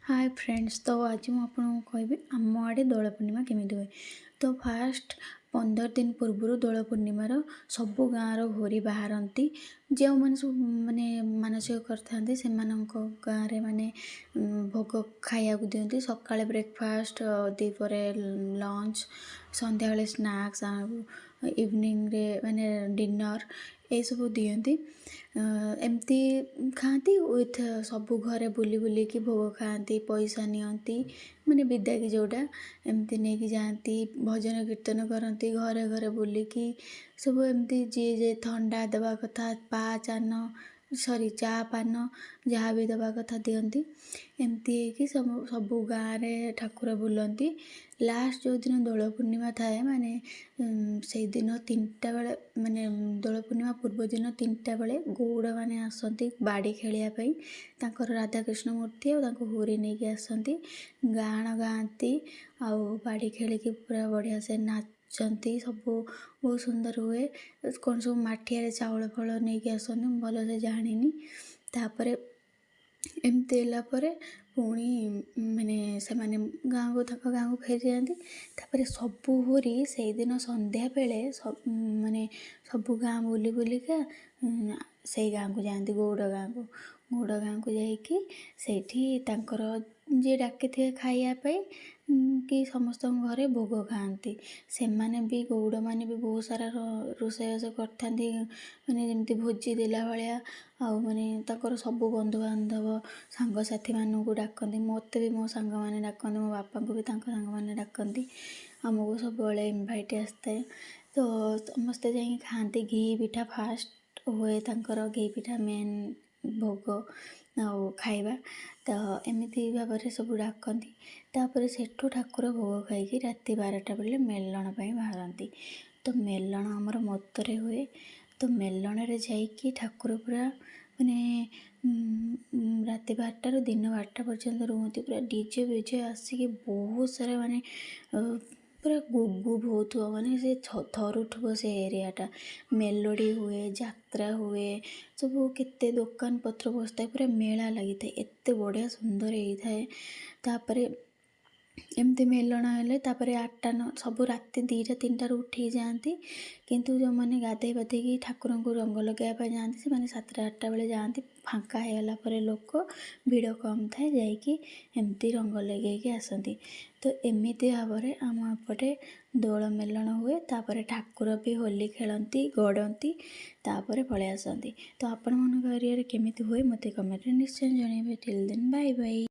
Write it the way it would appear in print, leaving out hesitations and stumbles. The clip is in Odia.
ହାଏ ଫ୍ରେଣ୍ଡସ୍, ତ ଆଜି ମୁଁ ଆପଣଙ୍କୁ କହିବି ଆମ ଆଡ଼େ ଦୋଳ ପୂର୍ଣ୍ଣିମା କେମିତି ହୁଏ। ତ ଫାଷ୍ଟ 15 ଦିନ ପୂର୍ବରୁ ଦୋଳ ପୂର୍ଣ୍ଣିମାର ସବୁ ଗାଁର ହୋରି ବାହାରନ୍ତି। ଯେଉଁମାନେ ସବୁ ମାନେ ମାନସିକ କରିଥାନ୍ତି, ସେମାନଙ୍କ ଗାଁରେ ମାନେ ଭୋଗ ଖାଇବାକୁ ଦିଅନ୍ତି। ସକାଳେ ବ୍ରେକଫାଷ୍ଟ, ଦ୍ୱିପହରେ ଲଞ୍ଚ, ସନ୍ଧ୍ୟାବେଳେ ସ୍ନାକ୍ସ ଆଉ ଇଭିନିଂରେ ମାନେ ଡିନର୍ ଏସବୁ ଦିଅନ୍ତି। ଏମିତି ଖାଆନ୍ତି ୱିଥ୍ ସବୁ ଘରେ ବୁଲି ବୁଲିକି ଭୋଗ ଖାଆନ୍ତି, ପଇସା ନିଅନ୍ତି, ମାନେ ବିଦାକି ଯେଉଁଟା ଏମିତି ନେଇକି ଯାଆନ୍ତି। ଭଜନ କୀର୍ତ୍ତନ କରନ୍ତି ଘରେ ଘରେ ବୁଲିକି ସବୁ। ଏମିତି ଯିଏ ଯିଏ ଥଣ୍ଡା ଦେବା କଥା, ପା ଚାନ ସରି ଚା ପାନ ଯାହା ବି ଦେବା କଥା ଦିଅନ୍ତି। ଏମିତି ହେଇକି ସବୁ ସବୁ ଗାଁରେ ଠାକୁର ବୁଲନ୍ତି। ଲାଷ୍ଟ ଯେଉଁଦିନ ଦୋଳ ପୂର୍ଣ୍ଣିମା ଥାଏ, ମାନେ ସେଇଦିନ 3ଟା ବେଳେ, ମାନେ ଦୋଳ ପୂର୍ଣ୍ଣିମା ପୂର୍ବଦିନ 3ଟା ବେଳେ ଗଉଡ଼ମାନେ ଆସନ୍ତି ବାଡ଼ି ଖେଳିବା ପାଇଁ। ତାଙ୍କର ରାଧାକୃଷ୍ଣ ମୂର୍ତ୍ତି ଆଉ ତାଙ୍କୁ ହୁରି ନେଇକି ଆସନ୍ତି, ଗାଣ ଗାଆନ୍ତି ଆଉ ବାଡ଼ି ଖେଳିକି ପୁରା ବଢ଼ିଆ ସେ ନାଚନ୍ତି। ସବୁ ବହୁତ ସୁନ୍ଦର ହୁଏ। କ'ଣ ସବୁ ମାଠିଆରେ ଚାଉଳ ଫାଉଳ ନେଇକି ଆସନ୍ତି, ମୁଁ ଭଲସେ ଜାଣିନି। ତାପରେ ଏମିତି ହେଲା ପରେ ପୁଣି ମାନେ ସେମାନେ ଗାଁକୁ ତାଙ୍କ ଗାଁକୁ ଫେରିଯାଆନ୍ତି। ତାପରେ ସବୁ ହୁରି ସେଇଦିନ ସନ୍ଧ୍ୟାବେଳେ ମାନେ ସବୁ ଗାଁ ବୁଲି ବୁଲିକା ସେଇ ଗାଁକୁ ଯାଆନ୍ତି, ଗଉଡ଼ ଗାଁକୁ। ଗଉଡ଼ ଗାଁକୁ ଯାଇକି ସେଇଠି ତାଙ୍କର ଯିଏ ଡାକିଥିବେ ଖାଇବା ପାଇଁ କି ସମସ୍ତଙ୍କ ଘରେ ଭୋଗ ଖାଆନ୍ତି। ସେମାନେ ବି, ଗଉଡ଼ମାନେ ବି ବହୁତ ସାରା ରୋଷେଇବାସ କରିଥାନ୍ତି, ମାନେ ଯେମିତି ଭୋଜି ଦେଲା ଭଳିଆ। ଆଉ ମାନେ ତାଙ୍କର ସବୁ ବନ୍ଧୁବାନ୍ଧବ ସାଙ୍ଗସାଥିମାନଙ୍କୁ ଡାକନ୍ତି। ମୋତେ ବି ମୋ ସାଙ୍ଗମାନେ ଡାକନ୍ତି, ମୋ ବାପାଙ୍କୁ ବି ତାଙ୍କ ସାଙ୍ଗମାନେ ଡାକନ୍ତି। ଆମକୁ ସବୁବେଳେ ଇନଭାଇଟ୍ ଆସିଥାଏ। ତ ସମସ୍ତେ ଯାଇକି ଖାଆନ୍ତି। ଘି ପିଠା ଫାଷ୍ଟ ହୁଏ ତାଙ୍କର, ଘି ପିଠା ମେନ୍ ଭୋଗ ଆଉ ଖାଇବା। ତ ଏମିତି ଭାବରେ ସବୁ ଡାକନ୍ତି। ତାପରେ ସେଠୁ ଠାକୁର ଭୋଗ ଖାଇକି ରାତି 12ଟା ବେଳେ ମେଲଣ ପାଇଁ ବାହାରନ୍ତି। ତ ମେଲଣ ଆମର ମତରେ ହୁଏ। ତ ମେଲଣରେ ଯାଇକି ଠାକୁର ପୁରା ମାନେ ରାତି 12ଟାରୁ ଦିନ 12ଟା ପର୍ଯ୍ୟନ୍ତ ରୁହନ୍ତି। ପୁରା ଡିଜେ ଫିଜେ ଆସିକି ବହୁତ ସାରା, ମାନେ ପୁରା ଗୁବ୍ ଗୁବ୍ ହେଉଥିବ, ମାନେ ସେ ଥରୁଥିବ ସେ ଏରିଆଟା। ମେଲୋଡ଼ି ହୁଏ, ଯାତ୍ରା ହୁଏ, ସବୁ କେତେ ଦୋକାନ ପତ୍ର ବସିଥାଏ, ପୁରା ମେଳା ଲାଗିଥାଏ, ଏତେ ବଢ଼ିଆ ସୁନ୍ଦର ହେଇଥାଏ। ତାପରେ ଏମିତି ମେଲଣ ହେଲେ ତାପରେ 8ଟା ନ ସବୁ ରାତି 2ଟା 3ଟାରୁ ଉଠିକି ଯାଆନ୍ତି। କିନ୍ତୁ ଯେଉଁମାନେ ଗାଧୋଇ ପାଧେଇକି ଠାକୁରଙ୍କୁ ରଙ୍ଗ ଲଗାଇବା ପାଇଁ ଯାଆନ୍ତି, ସେମାନେ 7ଟା 8ଟା ବେଳେ ଯାଆନ୍ତି। ଫାଙ୍କା ହେଇଗଲା ପରେ, ଲୋକ ଭିଡ଼ କମ୍ ଥାଏ, ଯାଇକି ଏମିତି ରଙ୍ଗ ଲଗାଇକି ଆସନ୍ତି। ତ ଏମିତି ଭାବରେ ଆମ ଏପଟେ ଦୋଳ ମେଲଣ ହୁଏ। ତାପରେ ଠାକୁର ବି ହୋଲି ଖେଳନ୍ତି, ଗଡ଼ନ୍ତି, ତାପରେ ପଳେଇ ଆସନ୍ତି। ତ ଆପଣମାନଙ୍କ ଏରିଆରେ କେମିତି ହୁଏ, ମୋତେ କମେଣ୍ଟରେ ନିଶ୍ଚୟ ଜଣାଇବେ। Till then, bye bye.